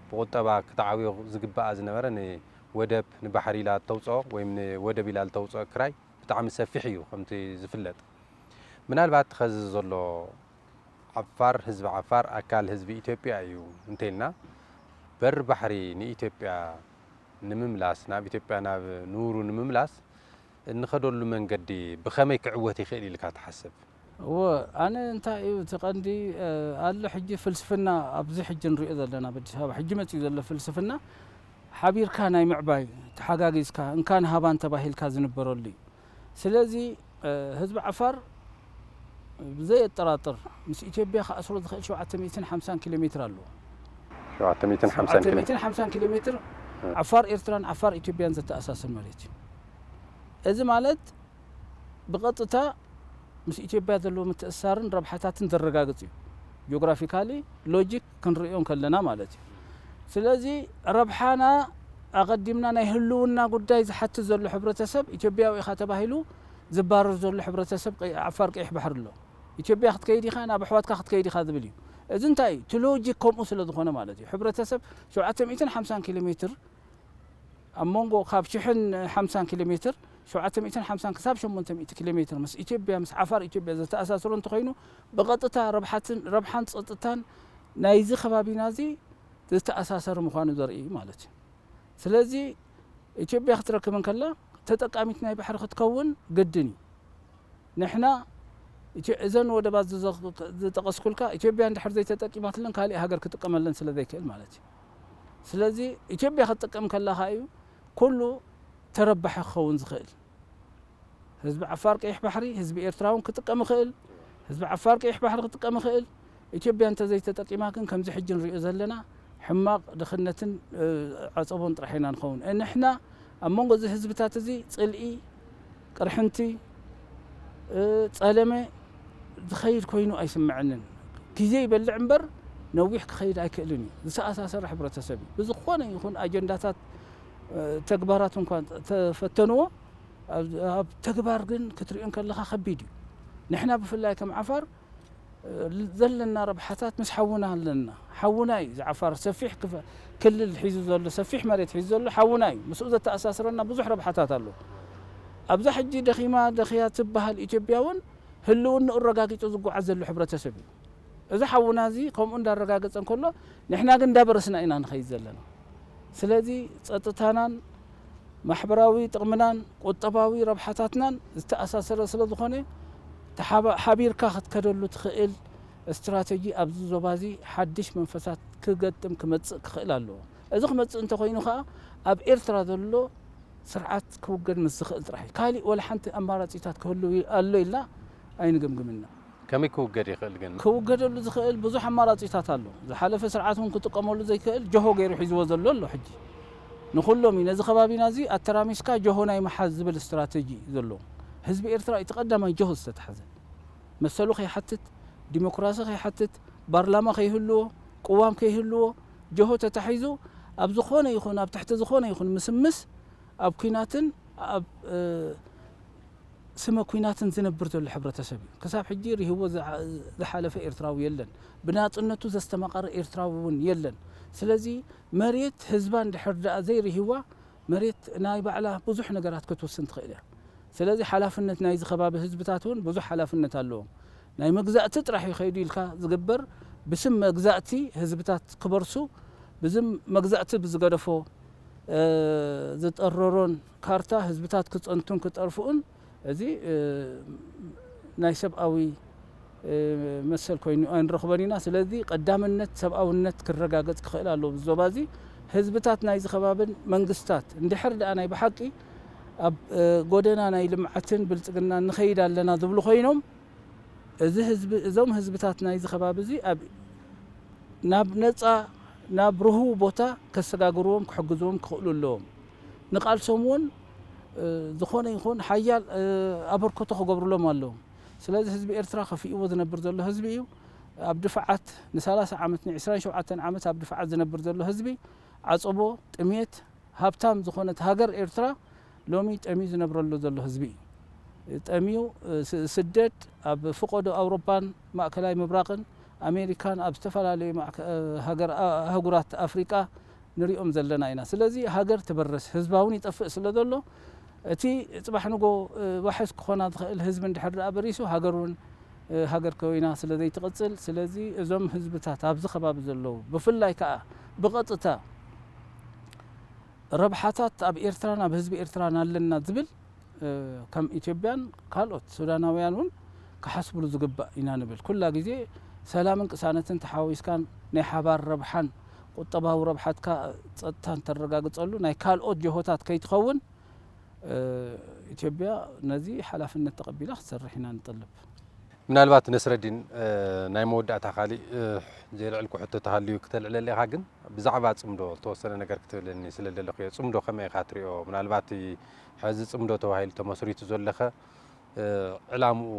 ብቁጠባ ክትዓብዮ ዝግባኣ ዝነበረ ንወደብ ንባሕሪ ኢላ እተውጽኦ ወይም ንወደብ ኢላ ዝተውጽኦ ክራይ ብጣዕሚ ሰፊሕ እዩ ከምቲ ዝፍለጥ። ምናልባት ኸዚ ዘሎ ዓፋር፣ ህዝቢ ዓፋር ኣካል ህዝቢ ኢትዮጵያ እዩ እንተኢልና፣ በሪ ባሕሪ ንኢትዮጵያ ንምምላስ፣ ናብ ኢትዮጵያ ናብ ንቡሩ ንምምላስ እንኸደሉ መንገዲ ብኸመይ ክዕወት ይኽእል ኢልካ ትሓስብ? እወ፣ ኣነ እንታይ እዩ እቲ ቀንዲ፣ እ፣ ኣሎ ሕጂ ፍልስፍና ኣብዚ ሕጂ ንሪኦ ዘለና ኣብ ኣዲስ ኣበባ ሕጂ መጺኡ ዘሎ ፍልስፍና ሓቢርካ ናይ ምዕባይ፣ ተሓጋጊዝካ፣ እንካን ሃባን ተባሂልካ ዝንበረሉ እዩ። ስለዚ፣ እ፣ ህዝቢ ዓፋር ብዘየጠራጥር ምስ ኢትዮጵያ ክኣስሮ ዝኽእል ሸውዓተ ሚእትን ሓምሳን ኪሎ ሜትር ኣለዎ። ሸውዓተ ሚእትን ሓምሳን ኪሎ። ሸውዓተ ሚእትን ሓምሳን ኪሎ ሜትር እ። ዓፋር ኤርትራን ዓፋር ኢትዮጵያን ዘተኣሳስር መሬት እዩ። እዚ ማለት ብቐጥታ ምስ ኢትዮጵያ ዘለዎ ምትእስሳርን ረብሓታትን ዘረጋግጽ እዩ። ጂኦግራፊካሊ ሎጂክ ክንርእዮ እንከለና ማለት እዩ። ስለዚ ረብሓና ኣቐዲምና ናይ ህልውና ጉዳይ ዝሓትት ዘሎ ሕብረተሰብ ኢትዮጵያዊ ኢኻ ተባሂሉ ዝባረር ዘሎ ሕብረተሰብ ቀይ-፣ ዓፋር ቀይሕ ባሕሪ ኣሎ። ኢትዮጵያ ክትከይድ ኢኻ፣ ናብ ኣሕዋትካ ክትከይድ ኢኻ ዝብል እዩ። እዚ እንታይ እዩ? እቲ ሎጂክ ከምኡ ስለ ዝኾነ ማለት እዩ። ሕብረተሰብ ሸውዓተ ሚእትን ሓምሳን ኪሎ ሜትር ኣብ መንጎ ካብ ሽሕን ሓምሳን ኪሎ ሜትር፣ ሸውዓተ ሚእትን ሓምሳን ክሳብ ሸሞንተ ሚእቲ ኪሎ ሜትር ምስ ኢትዮጵያ፣ ምስ ዓፋር ኢትዮጵያ ዘተኣሳስሮ እንተኾይኑ፣ ብቐጥታ ረብሓትን፣ ረብሓን ጸጥታን ናይዚ ከባቢና እዚ ዝተኣሳሰረ ምዃኑ ዘርኢ እዩ ማለት እዩ። ስለዚ ኢትዮጵያ ክትረክብ እንከላ ተጠቃሚት ናይ ባሕሪ ክትከውን ግድን እዩ። ንሕና ኢትዮ-፣ እዘን ወደባት ዝዘ-፣ ዝጠቐስኩልካ ኢትዮጵያ እንድሕር ዘይተጠቂማትለን ካሊእ ሃገር ክጥቀመለን ስለ ዘይክእል ማለት እዩ። ስለዚ ኢትዮጵያ ክትጥቀም ከላ ከኣ እዩ ኩሉ ተረባሒ ክኸውን ዝኽእል። ህዝቢ ዓፋር ቀይሕ ባሕሪ፣ ህዝቢ ኤርትራ እውን ክጥቀም ይኽእል። ህዝቢ ዓፋር ቀይሕ ባሕሪ ክጥቀም ይኽእል። ኢትዮጵያ እንተዘይተጠቂማ ግን ከምዚ ሕጂ ንሪኦ ዘለና ሕማቕ ድኽነትን ዓፀቦን ጥራሕ ኢና ንኸውን። ንሕና ኣብ መንጎ እዚ ህዝብታት እዚ ፅልኢ፣ ቅርሕንቲ፣ ጸለመ ዝኸይድ ኮይኑ ኣይስምዐንን። ግዜ ይበልዕ እምበር ነዊሕ ክኸይድ ኣይክእልን እዩ። ዝተኣሳሰረ ሕብረተሰብ እዩ። ብዝኾነ ይኹን ኣጀንዳታት ተግባራት እንኳን ተፈተንዎ፣ ኣብ ተግባር ግን ክትሪኦ እንከለኻ ከቢድ እዩ። ንሕና ብፍላይ ከም ዓፋር ዘለና ረብሓታት ምስ ሓውና ኣለና። ሓውና እዩ ዝዓፋር ሰፊሕ ክልል ሒዙ ዘሎ፣ ሰፊሕ መሬት ሒዙ ዘሎ ሓውና እዩ። ምስኡ ዘተኣሳስረና ብዙሕ ረብሓታት ኣሎ። ኣብዛ ሕጂ ደኺማ ደኽያ ትበሃል ኢትዮጵያ እውን ህልውንኡ ኣረጋጊጹ ዝጓዓዝ ዘሎ ሕብረተሰብ እዩ። እዚ ሓውና እዚ ከምኡ እንዳረጋገጸ እንከሎ ንሕና ግን እንዳበረስና ኢና ንኸይድ ዘለና። ስለዚ ጸጥታናን ማሕበራዊ ጥቕምናን ቁጠባዊ ረብሓታትናን ዝተኣሳሰረ ስለ ዝኾነ ሓቢርካ ክትከደሉ ትኽእል ስትራተጂ ኣብዚ ዞባ እዚ ሓድሽ መንፈሳት ክገጥም ክመጽእ ክኽእል ኣለዎ። እዚ ክመጽእ እንተኾይኑ ከኣ ኣብ ኤርትራ ዘሎ ስርዓት ክውገድ ምስ ዝኽእል ጥራሕ እዩ። ካሊእ ወላ ሓንቲ ኣማራጺታት ክህሉ ኣሎ ኢልና ኣይንግምግምና። ከመይ ክውገድ ይኽእል ግን? ክውገደሉ ዝኽእል ብዙሕ ኣማራጺታት ኣሎ። ዝሓለፈ ስርዓት እውን ክጥቀመሉ ዘይክእል ጀሆ ገይሩ ሒዝዎ ዘሎ ኣሎ። ሕጂ ንኹሎም እዩ ነዚ ከባቢና እዚ ኣተራሚስካ ጀሆ ናይ ምሓዝ ዝብል ስትራተጂ እዩ ዘለዎ። ህዝቢ ኤርትራ እቲ ቀዳማይ ጀሆ ዝተታሕዘ። መሰሉ ከይሓትት፣ ዲሞክራሲ ከይሓትት፣ ባርላማ ከይህልዎ፣ ቅዋም ከይህልዎ፣ ጀሆ ተታሒዙ ኣብ ዝኾነ ይኹን ኣብ ትሕቲ ዝኾነ ይኹን ምስምስ ኣብ ኲናትን ኣብ ስመ ኲናትን ዝነብር ዘሎ ሕብረተሰብ እዩ። ክሳብ ሕጂ ርሂዎ ዝሓለፈ ኤርትራዊ የለን። ብናጽነቱ ዘስተማቐረ ኤርትራዊ እውን የለን። ስለዚ መሬት ህዝባ እንድሕር ደኣ ዘይርሂዋ መሬት ናይ ባዕላ ብዙሕ ነገራት ክትውስን ትኽእል እያ። ስለዚ ሓላፍነት ናይዚ ከባቢ ህዝብታት እውን ብዙሕ ሓላፍነት ኣለዎም። ናይ መግዛእቲ ጥራሕ እዩ ከይዱ ኢልካ ዝግበር ብስም መግዛእቲ ህዝብታት ክበርሱ ብዝም መግዛእቲ ብዝገደፎ ዝጠረሮን ካርታ ህዝብታት ክጸንቱን ክጠርፍኡን እዚ ናይ ሰብኣዊ መሰል ኮይኑ ኣይንረኽቦን ኢና። ስለዚ ቀዳምነት ሰብኣውነት ክረጋገጽ ክኽእል ኣለዎ። ብዞባ እዚ ህዝብታት ናይዚ ከባብን መንግስታት እንድሕር ደኣ ናይ ብሓቂ ኣብ ጎደና ናይ ልምዓትን ብልጽግናን ንኸይድ ኣለና ዝብሉ ኮይኖም እዚ ህዝቢ እዞም ህዝብታት ናይዚ ከባቢ እዚ ኣብ ናብ ነጻ ናብ ርህው ቦታ ከሰጋግርዎም ክሕግዝዎም ክኽእሉ ኣለዎም። ንቃልሶም እውን ዝኾነ ይኹን ሓያል ኣበርክቶ ክገብሩሎም ኣለዎም። ስለዚ ህዝቢ ኤርትራ ከፊእዎ ዝነብር ዘሎ ህዝቢ እዩ። ኣብ ድፋዓት ንሰላሳ ዓመት ንዕስራን ሸውዓተን ዓመት ኣብ ድፋዓት ዝነብር ዘሎ ህዝቢ ዓጸቦ ጥሜት ሃብታም ዝኾነት ሃገር ኤርትራ ሎሚ ጠምዩ ዝነብረሉ ዘሎ ህዝቢ እዩ። ጠምዩ ስደድ ኣብ ፍቆዶ ኣውሮፓን ማእከላይ ምብራቕን ኣሜሪካን ኣብ ዝተፈላለዩ ኣህጉራት ኣፍሪቃ ንሪኦም ዘለና ኢና። ስለዚ ሃገር ትበርስ ህዝባ እውን ይጠፍእ ስለ ዘሎ እቲ ጽባሕ ንጎ ዋሕስ ክኾና ዝኽእል ህዝቢ እንድሕር ደኣ በሪሱ ሃገር እውን ሃገር ኮይና ስለ ዘይትቕጽል ስለዚ እዞም ህዝብታት ኣብዚ ከባቢ ዘለዉ ብፍላይ ከዓ ብቐጥታ ረብሓታት ኣብ ኤርትራን ኣብ ህዝቢ ኤርትራን ኣለና ዝብል ከም ኢትዮጵያን ካልኦት ሱዳናውያን እውን ክሓስብሉ ዝግባእ ኢና ንብል። ኩላ ግዜ ሰላምን ቅሳነትን ተሓዋዊስካን ናይ ሓባር ረብሓን ቁጠባዊ ረብሓትካ ጸጥታን ተረጋግጸሉ ናይ ካልኦት ጀሆታት ከይትኸውን ኢትዮጵያ ነዚ ሓላፍነት ተቐቢላ ክትሰርሕ ኢና ንጠልብ። ምናልባት ነስረዲን ናይ መወዳእታ ካሊእ ዘየልዕልኩ ሕቶ ተሃልዩ ክተልዕለለኻ ግን ብዛዕባ ጽምዶ ተወሰነ ነገር ክትብለኒ ስለ ዘለኹ እየ። ጽምዶ ከመይ ኢኻ ትሪኦ? ምናልባት ሕዚ ጽምዶ ተባሂሉ ተመስሪቱ ዘለኸ ዕላምኡ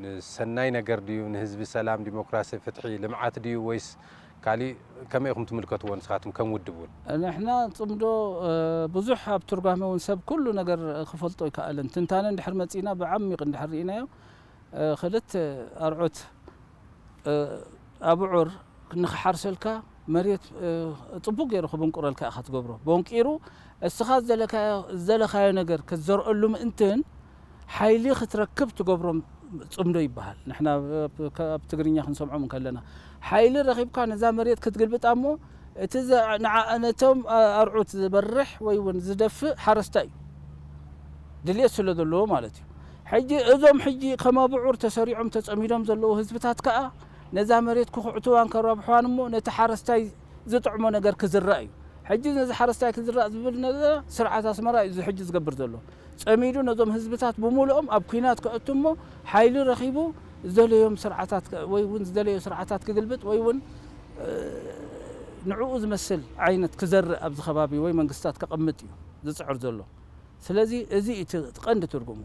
ንሰናይ ነገር ድዩ? ንህዝቢ ሰላም፣ ዲሞክራሲ፣ ፍትሒ፣ ልምዓት ድዩ ወይስ ካሊእ? ከመይ ኢኹም ትምልከትዎ ንስኻትኩም ከም ውድብ እውን? ንሕና ጽምዶ ብዙሕ ኣብ ትርጓሜ እውን ሰብ ኩሉ ነገር ክፈልጦ ኣይከኣልን። ትንታነ እንድሕር መጺእና ብዓሚቕ እንድሕር ርኢናዮ ክልተ ኣርዑት ኣብዑር ንኽሓርሰልካ መሬት ጽቡቕ ገይሩ ክብንቁረልካ ኢኻ ትገብሮ። ቦንቂሩ እስኻ ዝደለካዮ ነገር ክትዘርአሉ ምእንትን ሓይሊ ክትረክብ ትገብሮም ጽምዶ ይበሃል። ንሕና ኣብ ትግርኛ ክንሰምዖም እንከለና ሓይሊ ረኺብካ ነዛ መሬት ክትግልብጣ እሞ እቲ ነቶም ኣርዑት ዝበርሕ ወይ እውን ዝደፍእ ሓረስታይ እዩ ድልየት ስለ ዘለዎ ማለት እዩ። ሕጂ እዞም ሕጂ ከም ኣብዑር ተሰሪዖም ተጸሚዶም ዘለዉ ህዝብታት ከኣ ነዛ መሬት ክኹዕትዋን ከራብሕዋን እሞ ነቲ ሓረስታይ ዝጥዕሞ ነገር ክዝራእ እዩ። ሕጂ ነዚ ሓረስታይ ክዝራእ ዝብል ነዚ ስርዓት ኣስመራ እዩ እዚ ሕጂ ዝገብር ዘሎ። ጸሚዱ ነዞም ህዝብታት ብምሉኦም ኣብ ኲናት ከእቱ እሞ ሓይሊ ረኺቡ ዝደለዮም ስርዓታት ወይ እውን ዝደለዮ ስርዓታት ክግልብጥ ወይ እውን ንዕኡ ዝመስል ዓይነት ክዘርእ ኣብዚ ከባቢ ወይ መንግስታት ከቐምጥ እዩ ዝፅዕር ዘሎ። ስለዚ እዚ እቲ ቀንዲ ትርጉሙ።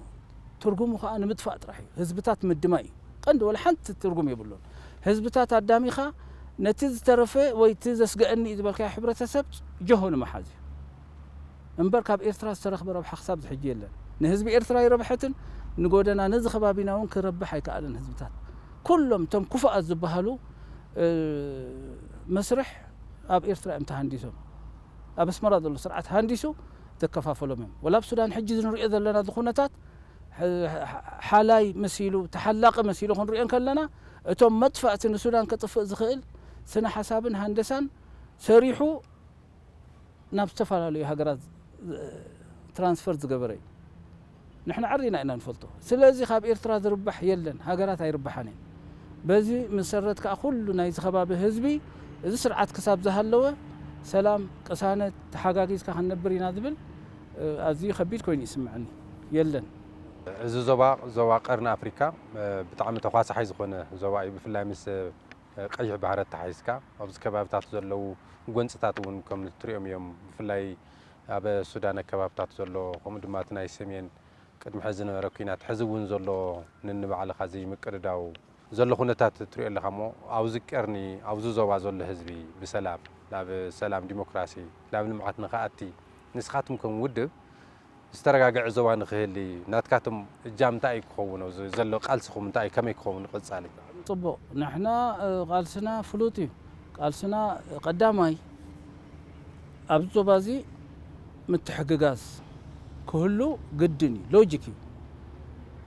ትርጉሙ ከዓ ንምጥፋእ ጥራሕ እዩ። ህዝብታት ምድማይ እዩ ቀንዲ፣ ወላ ሓንቲ ትርጉም የብሉን። ህዝብታት ኣዳሚኻ ነቲ ዝተረፈ ወይ እቲ ዘስገአኒ እዩ ዝበልካዮ ሕብረተሰብ ጀሆ ንምሓዝ እዩ እምበር ካብ ኤርትራ ዝተረኽበ ረብሓ ክሳብ ዝሕጂ የለን። ንህዝቢ ኤርትራ ይረብሐትን ንጎደና ነዚ ከባቢና እውን ክረብሕ ኣይከኣለን። ህዝብታት ኩሎም እቶም ክፉኣት ዝበሃሉ መስርሕ ኣብ ኤርትራ እዮም ተሃንዲሶም። ኣብ ኣስመራ ዘሎ ስርዓት ሃንዲሱ ዘከፋፈሎም እዮም። ወላ ኣብ ሱዳን ሕጂ ንሪኦ ዘለና ኩነታት ሓላይ መሲሉ ተሓላቂ መሲሉ ክንሪኦ ከለና እቶም መጥፋእቲ ንሱዳን ከጥፍእ ዝኽእል ስነ ሓሳብን ሃንደሳን ሰሪሑ ናብ ዝተፈላለዩ ሃገራት ትራንስፈር ዝገበረ እዩ። ንሕና ዓሪና ኢና ንፈልጦ። ስለዚ ካብ ኤርትራ ዝርባሕ የለን፣ ሃገራት ኣይርባሓን እየን። በዚ መሰረት ከዓ ኩሉ ናይዚ ከባቢ ህዝቢ እዚ ስርዓት ክሳብ ዝሃለወ ሰላም፣ ቅሳነት፣ ተሓጋጊዝካ ክንነብር ኢና ዝብል ኣዝዩ ከቢድ ኮይኑ ይስምዐኒ። የለን። እዚ ዞባ ዞባ ቀርኒ ኣፍሪካ ብጣዕሚ ተኳሳሓይ ዝኾነ ዞባ እዩ። ብፍላይ ምስ ቀይሕ ባሕሪ ኣተሓሒዝካ ኣብዚ ከባብታት ዘለዉ ጎንፅታት እውን ከም ትሪኦም እዮም። ብፍላይ ኣብ ሱዳን ኣከባብታት ዘሎ ከምኡ ድማ እቲ ናይ ሰሜን ቅድሚ ሕዚ ዝነበረ ኲናት ሕዚ እውን ዘሎ ንንባዕልኻ ዘይምቅድዳው ዘሎ ኩነታት ትሪኦ ኣለኻ እሞ ኣብዚ ቀርኒ ኣብዚ ዞባ ዘሎ ህዝቢ ብሰላም ናብ ሰላም ዲሞክራሲ ናብ ልምዓት ንኽኣቲ ንስኻትኩም ከም ውድብ ዝተረጋገዐ ዞባ ንኽህሊ ናትካትም እጃም እንታይ እዩ ክኸውን? ኣብዚ ዘሎ ቃልስኹም እንታይ እዩ? ከመይ ክኸውን ቀጻሊ? ጽቡቕ፣ ንሕና ቃልስና ፍሉጥ እዩ። ቃልስና ቀዳማይ ኣብዚ ዞባ እዚ ምትሕግጋዝ ክህሉ ግድን እዩ፣ ሎጂክ እዩ።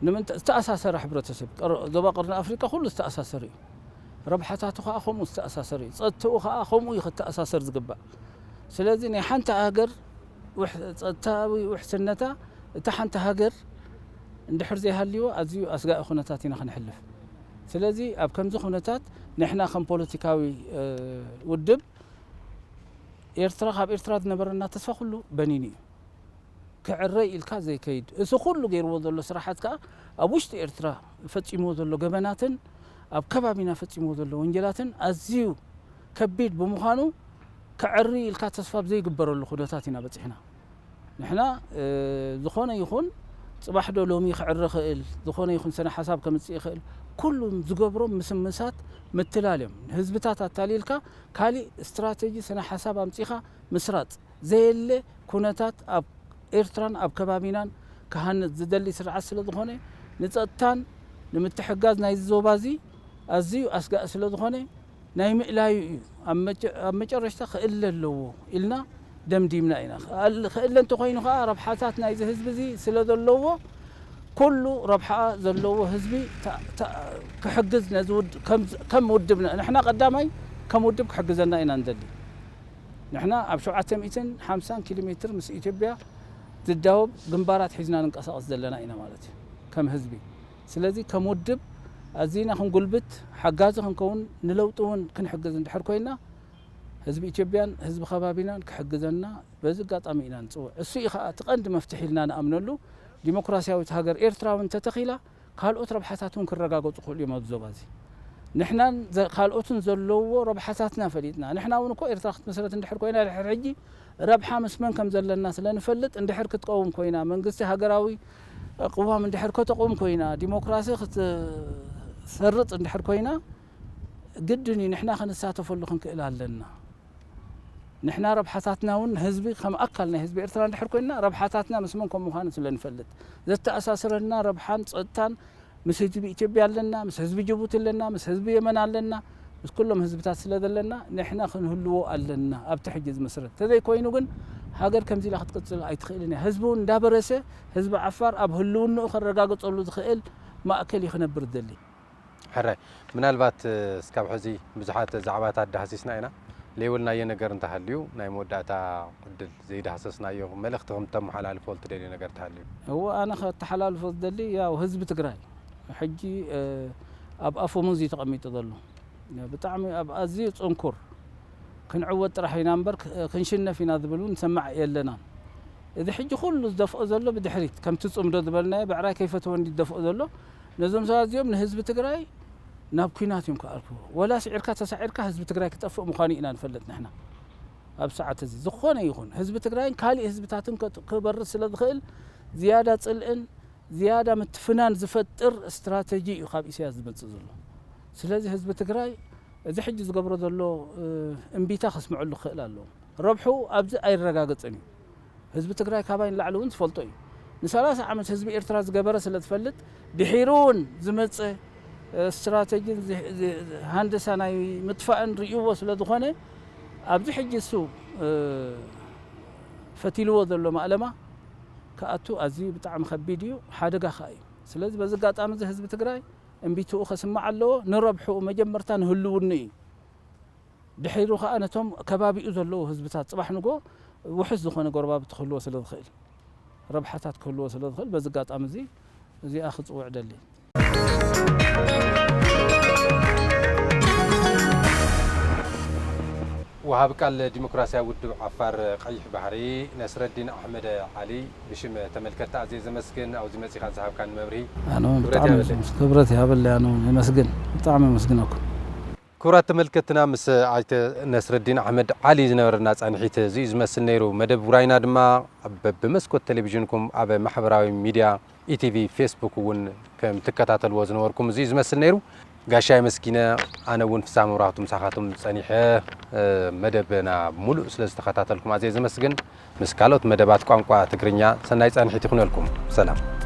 ንምንታይ ዝተኣሳሰረ ሕብረተሰብ ዞባ ቀርኒ ኣፍሪቃ ኩሉ ዝተኣሳሰረ እዩ። ረብሓታቱ ከዓ ከምኡ ዝተኣሳሰረ እዩ። ጸጥትኡ ከዓ ከምኡ እዩ ክተኣሳሰር ዝግባእ። ስለዚ ናይ ሓንቲ ሃገር ጸጥታዊ ውሕስነታ እታ ሓንቲ ሃገር እንድሕር ዘይሃልይዎ ኣዝዩ ኣስጋኢ ኩነታት ኢና ክንሕልፍ። ስለዚ ኣብ ከምዚ ኩነታት ንሕና ከም ፖለቲካዊ ውድብ ኤርትራ ካብ ኤርትራ ዝነበረና ተስፋ ኩሉ በኒኑ እዩ። ክዕረ ኢልካ ዘይከይድ እዚ ኩሉ ገይርዎ ዘሎ ስራሓት ከዓ ኣብ ውሽጢ ኤርትራ ፈፂምዎ ዘሎ ገበናትን ኣብ ከባቢና ፈፂምዎ ዘሎ ወንጀላትን ኣዝዩ ከቢድ ብምዃኑ ክዕሪ ኢልካ ተስፋ ኣብ ዘይግበረሉ ኩነታት ኢና በፂሕና። ንሕና ዝኾነ ይኹን ፅባሕ ዶ ሎሚ ክዕረ ክእል ዝኾነ ይኹን ስነ ሓሳብ ከምፅእ ይኽእል ኩሉም ዝገብሮም ምስምሳት ምትላል እዮም። ንህዝብታት ኣታሊልካ ካሊእ ስትራተጂ ስነ ሓሳብ ኣምፂኻ ምስራፅ ዘየለ ኩነታት ኣብ ኤርትራን ኣብ ከባቢናን ክሃንፅ ዝደሊ ስርዓት ስለ ዝኾነ ንፀጥታን ንምትሕጋዝ ናይዚ ዞባ እዚ ኣዝዩ ኣስጋኢ ስለ ዝኾነ ናይ ምእላዩ እዩ። ኣብ መጨረሽታ ክእለ ኣለዎ ኢልና ደምዲምና ኢና። ክእለ እንተኮይኑ ከዓ ረብሓታት ናይዚ ህዝቢ እዚ ስለ ዘለዎ ኩሉ ረብሓ ዘለዎ ህዝቢ ክሕግዝ ነዚ ከም ውድብ ንሕና ቀዳማይ ከም ውድብ ክሕግዘና ኢና ንደሊ። ንሕና ኣብ ሸውዓተ ሚእትን ሓምሳን ኪሎ ሜትር ምስ ኢትዮጵያ ዝዳወብ ግንባራት ሒዝና ንንቀሳቐስ ዘለና ኢና ማለት እዩ ከም ህዝቢ። ስለዚ ከም ውድብ ኣዚና ክንጉልብት ሓጋዚ ክንከውን ንለውጢ እውን ክንሕግዝ እንድሕር ኮይና ህዝቢ ኢትዮጵያን ህዝቢ ከባቢናን ክሕግዘና በዚ ኣጋጣሚ ኢና ንፅውዕ። እሱ እዩ ከዓ እቲ ቀንዲ መፍትሒ ኢልና ንኣምነሉ። ዲሞክራሲያዊት ሃገር ኤርትራ እውን እንተተኺላ ካልኦት ረብሓታት እውን ክረጋገፁ ክኽእሉ እዮም ኣብዚ ዞባ እዚ። ንሕናን ካልኦትን ዘለዎ ረብሓታትና ፈሊጥና ንሕና እውን እኮ ኤርትራ ክትምስረት እንድሕር ኮይና ድሕር ሕጂ ረብሓ ምስ መን ከም ዘለና ስለ ንፈልጥ እንድሕር ክትቀውም ኮይና መንግስቲ ሃገራዊ ቅዋም እንድሕር ከተቑም ኮይና ዲሞክራሲ ክትሰርፅ እንድሕር ኮይና ግድን እዩ ንሕና ክንሳተፈሉ ክንክእል ኣለና። ንሕና ረብሓታትና እውን ህዝቢ ከም ኣካል ናይ ህዝቢ ኤርትራ እንድሕር ኮይንና ረብሓታትና ምስ መን ከም ምዃኑ ስለ ንፈልጥ ዘተኣሳስረና ረብሓን ፀጥታን ምስ ህዝቢ ኢትዮጵያ ኣለና፣ ምስ ህዝቢ ጅቡቲ ኣለና፣ ምስ ህዝቢ የመን ኣለና፣ ምስ ኩሎም ህዝብታት ስለ ዘለና ንሕና ክንህልዎ ኣለና። ኣብቲ ሕጂ ዝመስረት ተዘይኮይኑ ግን ሃገር ከምዚ ኢላ ክትቅፅል ኣይትኽእልን እያ። ህዝቢ እውን እንዳበረሰ ህዝቢ ዓፋር ኣብ ህልውንኡ ከረጋግፀሉ ዝኽእል ማእከል እዩ ክነብር ዝደሊ። ሕራይ ምናልባት እስካብ ሕዚ ብዙሓት ዛዕባታት ዳህሲስና ኢና ለይበልናዮ ነገር እንተሃልዩ ናይ መወዳእታ ዕድል ዘይዳህሰስናዮ መልእኽቲ ከም ተመሓላልፎ ልትደልዮ ነገር እንተሃልዩ እወ ኣነ ከተሓላልፎ ዝደሊ ያው ህዝቢ ትግራይ ሕጂ ኣብ ኣፈሙዝ እዩ ተቐሚጡ ዘሎ ብጣዕሚ ኣብ ኣዝዩ ፅንኩር ክንዕወት ጥራሕ ኢና እምበር ክንሽነፍ ኢና ዝብል እውን ንሰማዕ የለናን እዚ ሕጂ ኩሉ ዝደፍኦ ዘሎ ብድሕሪት ከምቲ ፅምዶ ዝበልናዮ ብዕራይ ከይፈተወ እንዲ ዝደፍኦ ዘሎ ነዞም ሰባት እዚኦም ንህዝቢ ትግራይ ናብ ኲናት እዮም ክኣርክዎ። ወላ ስዒርካ ተሳዒርካ ህዝቢ ትግራይ ክጠፍእ ምዃኑ ኢና ንፈልጥ ንሕና። ኣብ ሰዓት እዚ ዝኾነ ይኹን ህዝቢ ትግራይን ካሊእ ህዝብታትን ከጥ- ክበርስ ስለ ዝኽእል ዝያዳ ጽልእን ዝያዳ ምትፍናን ዝፈጥር ስትራተጂ እዩ ካብ ኢሳያስ ዝመጽእ ዘሎ። ስለዚ ህዝቢ ትግራይ እዚ ሕጂ ዝገብሮ ዘሎ እምቢታ ከስምዐሉ ክኽእል ኣለዎ። ረብሑ ኣብዚ ኣይረጋገጽን እዩ። ህዝቢ ትግራይ ካባይ ንላዕሊ እውን ዝፈልጦ እዩ። ንሰላሳ ዓመት ህዝቢ ኤርትራ ዝገበረ ስለ ዝፈልጥ ድሒሩ እውን ዝመፀ ስትራተጂን ሃንደሳ ናይ ምጥፋእን ርእይዎ ስለ ዝኾነ ኣብዚ ሕጂ እሱ ፈቲልዎ ዘሎ ማእለማ ክኣቱ ኣዝዩ ብጣዕሚ ከቢድ እዩ፣ ሓደጋ ከዓ እዩ። ስለዚ በዚ ኣጋጣሚ እዚ ህዝቢ ትግራይ እምቢትኡ ከስማዕ ኣለዎ። ንረብሕኡ መጀመርታ ንህልውንኡ እዩ። ድሒሩ ከዓ ነቶም ከባቢኡ ዘለዉ ህዝብታት ፅባሕ ንጎ ውሑስ ዝኾነ ጎረባብቲ ክህልዎ ስለ ዝኽእል፣ ረብሓታት ክህልዎ ስለ ዝኽእል በዚ ኣጋጣሚ እዚ እዚኣ ክፅውዕ ደሊ። ወሃብ ቃል ዲሞክራሲያዊ ውድብ ዓፋር ቀይሕ ባሕሪ ነስረዲን ኣሕመድ ዓሊ ብሽም ተመልከትቲ ኣዝየ ዘመስግን ኣብዚ መጺኻ ዝሃብካኒ መብርሂ። ኣነ እውን ክብረት ብጣዕሚ ይሃበለይ። ክብረት ይሃበለይ። ኣነ እውን የመስግን፣ ብጣዕሚ የመስግነኩም። ክቡራት ተመልከትና ምስ ኣይተ ነስረዲን ኣሕመድ ዓሊ ዝነበረና ጻንሒት እዚ እዩ ዝመስል ነይሩ። መደብ ውራይና ድማ በብመስኮት ቴሌቪዥንኩም ኣብ ማሕበራዊ ሚድያ ኢቲቪ ፌስቡክ እውን ከም ትከታተልዎ ዝነበርኩም እዚ እዩ ዝመስል ነይሩ። ጋሻ የመስጊነ ኣነ እውን ፍሳ መብራህቱ ምሳኻቶም ጸኒሐ መደብና ሙሉእ ስለ ዝተኸታተልኩም ኣዝየ ዘመስግን። ምስ ካልኦት መደባት ቋንቋ ትግርኛ ሰናይ ጻንሒት ይኹነልኩም። ሰላም።